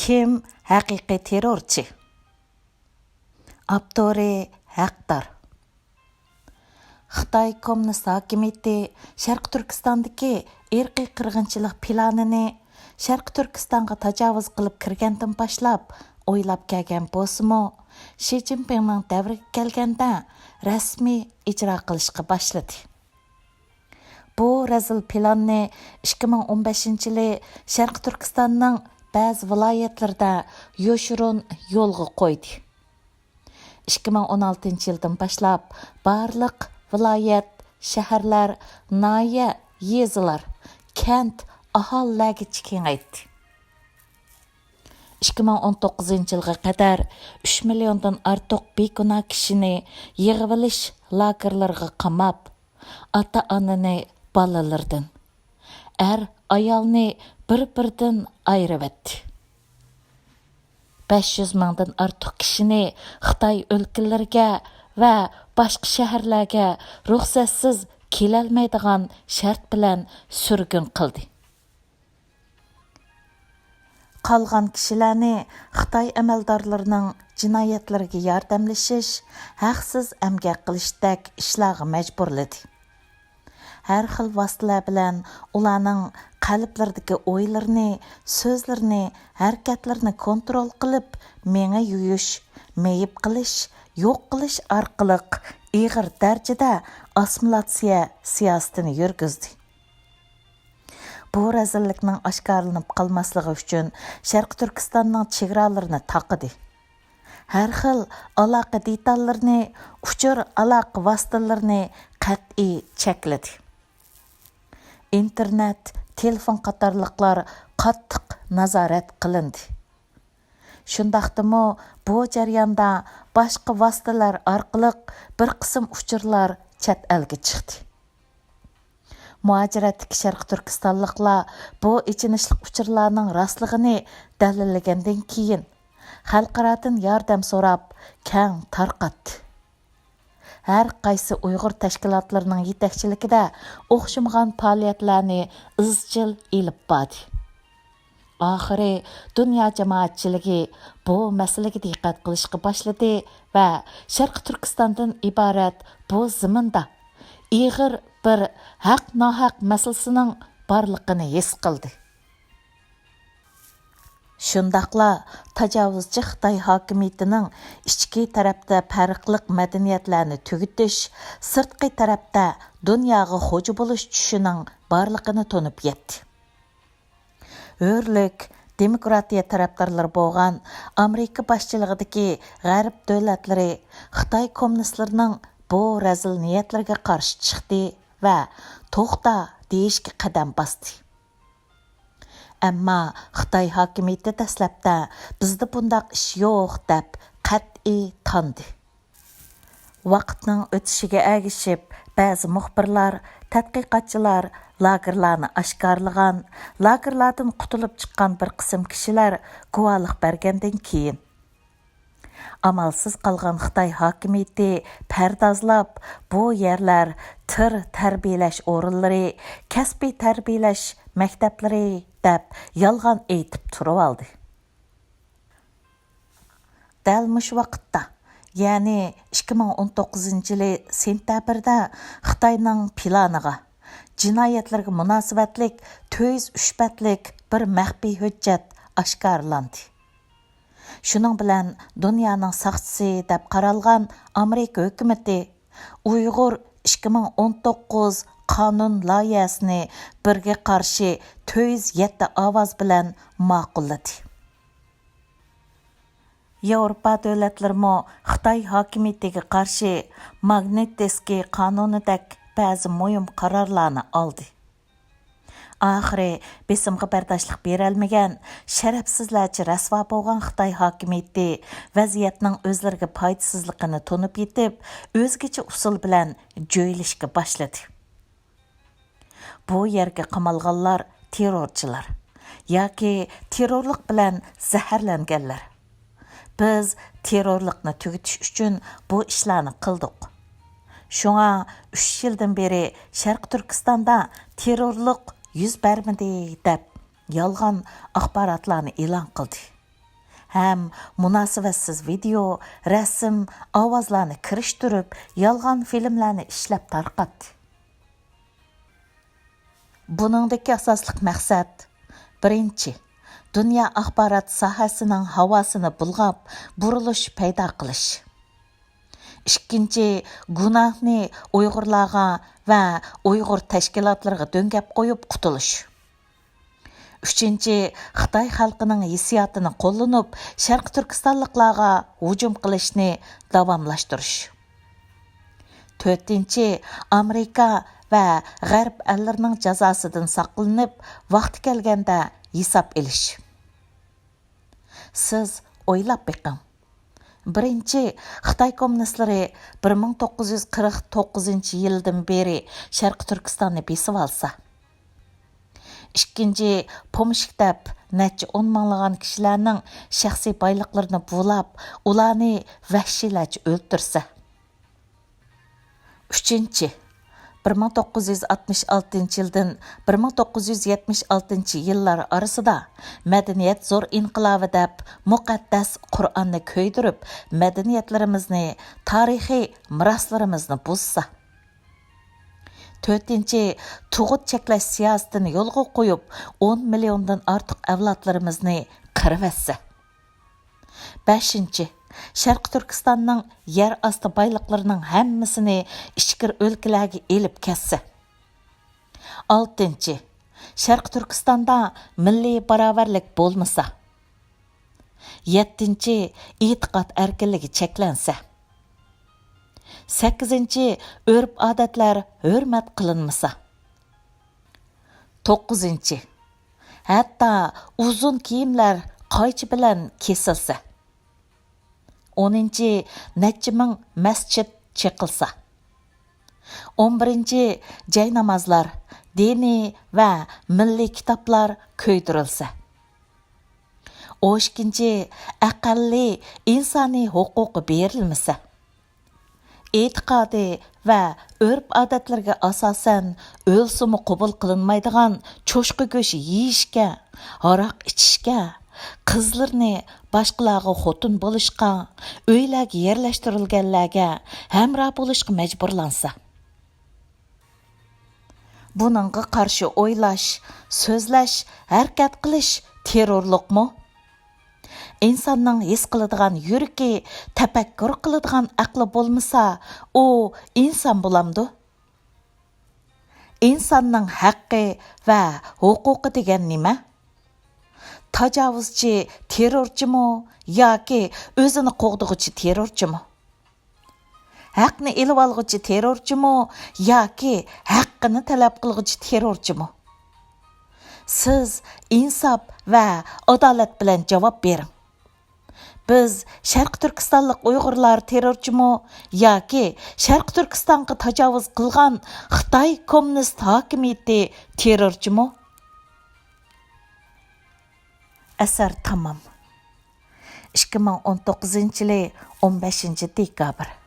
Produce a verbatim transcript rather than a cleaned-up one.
كىم ھەقىقىي تېررورچى؟ ئاپتورى: ھەقدار. خىتاي كوممۇنىست ھاكىمىيىتى شەرقىي تۈركىستاندىكى ئىرقىي قىرغىنچىلىق پىلانىنى شەرقىي تۈركىستانغا تاجاۋۇز قىلىپ كىرگەندىن باشلاپ ئويلاپ كەلگەن بولسىمۇ، شى جىنپىڭنىڭ دەۋرىگە كەلگەندە رەسمىي ئىجرا قىلىشقا باشلىدى. بۇ رەزىل پىلاننى ئىككى مىڭ ئون بەشىنچى يىلى شەرقىي تۈركىستاننىڭ بەزى ۋىلايەتلىرىدە يوشۇرۇن يولغا قويدى. ئىككى مىڭ ئون ئالتىنچى يىلدىن باشلاپ بارلىق ۋىلايەت، شەھەرلەر، ناھىيە، يېزىلار، كەنت، ئاھالىلەرگىچە كېڭەيتتى. ئىككى مىڭ ئون توققۇزىنچى يىلغا قەدەر ئۈچ مىليوندىن ئارتۇق بىگۇناھ كىشىنى يىغىۋېلىش لاگېرلىرىغا قاماپ، ئاتا-ئانىنى بالىلىرىدىن، ئەر-ئايالنى بىر-بىرىدىن ئايرىۋەتتى. بەش يۈز مىڭدىن ئارتۇق كىشىنى خىتاي ئۆلكىلىرىگە ۋە باشقا شەھەرلەرگە رۇخسەتسىز كېلەلمەيدىغان شەرت بىلەن سۈرگۈن قىلدى. قالغان كىشىلەرنى خىتاي ئەمەلدارلىرىنىڭ جىنايەتلىرىگە ياردەملىشىش، ھەقسىز ئەمگەك قىلىشتەك ئىشلارغا مەجبۇرلىدى. ھەر خىل ۋاسىتىلەر بىلەن ئۇلارنىڭ قەلبلىرىدىكى ئويلىرىنى، سۆزلىرىنى، ھەرىكەتلىرىنى كونترول قىلىپ، مېڭە يۇيۇش، مېيىپ قىلىش، يوق قىلىش ئارقىلىق ئېغىر دەرىجىدە ئاسسىمىلياتسىيە سىياسىتىنى يۈرگۈزدى. بۇ رەزىللىكنىڭ ئاشكارىلىنىپ قالماسلىقى ئۈچۈن شەرقىي تۈركىستاننىڭ چېگرالىرىنى تاقىدى. ھەر خىل ئالاقە دېتاللىرىنى، ئۇچۇر ئالاقە ۋاسىتىلىرىنى قەتئىي چەكلىدى. ئىنتېرنېت، تېلېفون قاتارلىقلار قاتتىق نازارەت قىلىندى. شۇنداقتىمۇ بۇ جەرياندا باشقا ۋاسىتىلەر ئارقىلىق بىر قىسىم ئۇچۇرلار چەت ئەلگە چىقتى. مۇھاجىرەتتىكى شەرقىي تۈركىستانلىقلار بۇ ئېچىنىشلىق ئۇچۇرلارنىڭ راستلىقىنى دەلىللىگەندىن كېيىن، خەلقئارادىن ياردەم سوراپ، كەڭ تارقاتتى. ھەر قايسى ئۇيغۇر تەشكىلاتلىرىنىڭ يېتەكچىلىكىدە ئوخشىمىغان پائالىيەتلەرنى ئىزچىل ئېلىپ باردى. ئاخىرى دۇنيا جامائەتچىلىكى بۇ مەسىلىگە دىققەت قىلىشقا باشلىدى ۋە شەرقىي تۈركىستاندىن ئىبارەت بۇ زېمىندا ئېغىر بىر ھەق-ناھەق مەسىلىسىنىڭ بارلىقىنى ھېس قىلدى. شۇنداقلا تاجاۋۇزچى خىتاي ھاكىمىيىتىنىڭ ئىچكى تەرەپتە پەرقلىق مەدەنىيەتلەرنى تۈگىتىش، سىرتقى تەرەپتە دۇنياغا خوجا بولۇش چۈشىنىڭ بارلىقىنى تونۇپ يەتتى. ھۆرلۈك، دېموكراتىيە تەرەپدارلىرى بولغان ئامېرىكا باشچىلىقىدىكى غەرب دۆلەتلىرى خىتاي كوممۇنىستلىرىنىڭ بۇ رەزىل نىيەتلىرىگە قارشى چىقتى ۋە توختا دېيىشكە قەدەم باستى. ئەمما خىتاي ھاكىمىيىتى دەسلەپتە بىزدە بۇنداق ئىش يوق دەپ قەتئىي تاندى. ۋاقىتنىڭ ئۆتۈشىگە ئەگىشىپ، بەزى مۇخبىرلار، تەتقىقاتچىلار لاگېرلارنى ئاشكارىلىغان، لاگېرلاردىن قۇتۇلۇپ چىققان بىر قىسىم كىشىلەر گۇۋاھلىق بەرگەندىن كېيىن، ئامالسىز قالغان خىتاي ھاكىمىيىتى پەردازلاپ، بۇ يەرلەر تېررور تەربىيەلەش ئورۇنلىرى، كەسپىي تەربىيەلەش مەكتەپلىرى دەپ يالغان ئېيتىپ تۇرۇۋالدى. دەل مۇشۇ ۋاقىتتا، يەنى ئىككى مىڭ ئون توققۇزىنچى يىلى سېنتەبىردە خىتاينىڭ پىلانىغا، جىنايەتلىرىگە مۇناسىۋەتلىك تۆت يۈز ئۈچ بەتلىك بىر مەخپىي ھۆججەت ئاشكارىلاندى. شۇنىڭ بىلەن دۇنيانىڭ ساقچىسى دەپ قارالغان ئامېرىكا ھۆكۈمىتى ئۇيغۇر ئىككى مىڭ ئون توققۇز قانۇن لايىھەسىنى بىرگە قارشى تۆت يۈز يەتتە ئاۋاز بىلەن ماقۇللىدى. ياۋروپا دۆلەتلىرىمۇ خىتاي ھاكىمىيىتىگە قارشى ماگنىتسكىي قانۇنىدەك بەزى مۇھىم قارارلارنى ئالدى. ئاخىرى بېسىمغا بەرداشلىق بېرەلمىگەن، شەرەپسىزلەرچە رەسۋا بولغان خىتاي ھاكىمىيىتى ۋەزىيەتنىڭ ئۆزلىرىگە پايدىسىزلىقىنى تونۇپ يېتىپ، ئۆزگىچە ئۇسۇل بىلەن جۆيلۈشكە باشلىدى. بۇ يەرگە قامالغانلار تېررورچىلار ياكى تېررورلۇق بىلەن زەھەرلەنگەنلەر. بىز تېررورلۇقنى تۈگىتىش ئۈچۈن بۇ ئىشلارنى قىلدۇق. شۇڭا ئۈچ يىلدىن بېرى شەرقىي تۈركىستاندا تېررورلۇق يۈز بەرمىدى دەپ يالغان ئاخباراتلارنى ئېلان قىلدى. ھەم مۇناسىۋەتسىز ۋىدېئو، رەسىم، ئاۋازلارنى كىرىشتۈرۈپ، يالغان فىلىملەرنى ئىشلەپ تارقاتتى. بۇنىڭدىكى ئاساسلىق مەقسەت، بىرىنچى، دۇنيا ئاخبارات ساھەسىنىڭ ھاۋاسىنى بۇلغاپ، بۇرۇلۇش پەيدا قىلىش. ئىككىنچى، گۇناھنى ئۇيغۇرلارغا ۋە ئۇيغۇر تەشكىلاتلىرىغا دۆڭگەپ قويۇپ قۇتۇلۇش. ئۈچىنچى، خىتاي خەلقىنىڭ ھېسسىياتىنى قوللىنىپ، شەرقىي تۈركىستانلىقلارغا ھۇجۇم قىلىشنى داۋاملاشتۇرۇش. تۆتىنچى، ئامېرىكا ۋە غەرب ئەللىرىنىڭ جازاسىدىن ساقلىنىپ، ۋاقتى كەلگەندە ھېساب ئېلىش. سىز ئويلاپ بېقىڭ. بىرىنچى، خىتاي كوممۇنىستلىرى بىر مىڭ توققۇز يۈز قىرىق توققۇزىنچى يىلدىن بېرى شەرقىي تۈركىستاننى بېسىۋالسا. ئىككىنچى، پومېشچىك دەپ نەچچە ئون مىڭلىغان كىشىلەرنىڭ شەخسىي بايلىقلىرىنى بۇلاپ، ئۇلارنى ۋەھشىيلەرچە ئۆلتۈرسە. ئۈچىنچى، بىر مىڭ توققۇز يۈز ئاتمىش ئالتىنچى يىلدىن بىر مىڭ توققۇز يۈز يەتمىش ئالتىنچى يىللار ئارىسىدا مەدەنىيەت زور ئىنقىلابى دەپ مۇقەددەس قۇرئاننى كۆيدۈرۈپ، مەدەنىيەتلىرىمىزنى، تارىخىي مىراسلىرىمىزنى بۇزسا. تۆتىنچى، تۇغۇت چەكلەش سىياسىتىنى يولغا قويۇپ، ئون مىليوندىن ئارتۇق ئەۋلادلىرىمىزنى قىرىۋەتسە. بەشىنچى، شەرقىي تۈركىستاننىڭ يەر ئاستى بايلىقلىرىنىڭ ھەممىسىنى ئىچكىرى ئۆلكىلەرگە ئېلىپ كەتسە. ئالتىنچى، شەرقىي تۈركىستاندا مىللىي باراۋەرلىك بولمىسا. يەتتىنچى، ئېتىقاد ئەركىنلىكى چەكلەنسە. سەككىزىنچى، ئۆرپ-ئادەتلەر ھۆرمەت قىلىنمىسا. توققۇزىنچى، ھەتتا ئۇزۇن كىيىملەر قايچا بىلەن كېسىلسە. ئونىنچى، نەچچە مىڭ مەسچىت چېقىلسا. ئون بىرىنچى، جاينامازلار، دىنىي ۋە مىللىي كىتابلار كۆيدۈرۈلسە. ئون ئىككىنچى، ئەقەللىي ئىنسانىي ھوقۇقى بېرىلمىسە. ئېتىقادى ۋە ئۆرپ-ئادەتلىرىگە ئاساسەن، ئۆلسىمۇ قوبۇل قىلىنمايدىغان چوشقا گۆشى يېيىشكە، ھاراق ئىچىشكە، قىزلىرىنى باشقىلارغا خوتۇن بولۇشقا، ئۆيلەرگە يەرلەشتۈرۈلگەنلەرگە ھەمراھ بولۇشقا مەجبۇرلانسا. بۇنىڭغا قارشى ئويلاش، سۆزلەش، ھەرىكەت قىلىش تېررورلۇقمۇ؟ ئىنساننىڭ ھېس قىلىدىغان يۈرىكى، تەپەككۇر قىلىدىغان ئەقلى بولمىسا، ئۇ ئىنسان بولامدۇ؟ ئىنساننىڭ ھەققى ۋە ھوقۇقى دېگەن نېمە؟ تاجاۋۇزچى تېررورچىمۇ ياكى ئۆزىنى قوغدىغۇچى تېررورچىمۇ؟ ھەقنى ئېلىۋالغۇچى تېررورچىمۇ ياكى ھەققىنى تەلەپ قىلغۇچى تېررورچىمۇ؟ سىز ئىنساپ ۋە ئادالەت بىلەن جاۋاب بېرىڭ. بىز شەرقىي تۈركىستانلىق ئۇيغۇرلار تېررورچىمۇ ياكى شەرقىي تۈركىستانغا تاجاۋۇز قىلغان خىتاي كوممۇنىست ھاكىمىيىتى تېررورچىمۇ؟ ئەسەر تامام. ئىككى مىڭ ئون توققۇزىنچى يىلى ئون بەشىنچى دېكابىر.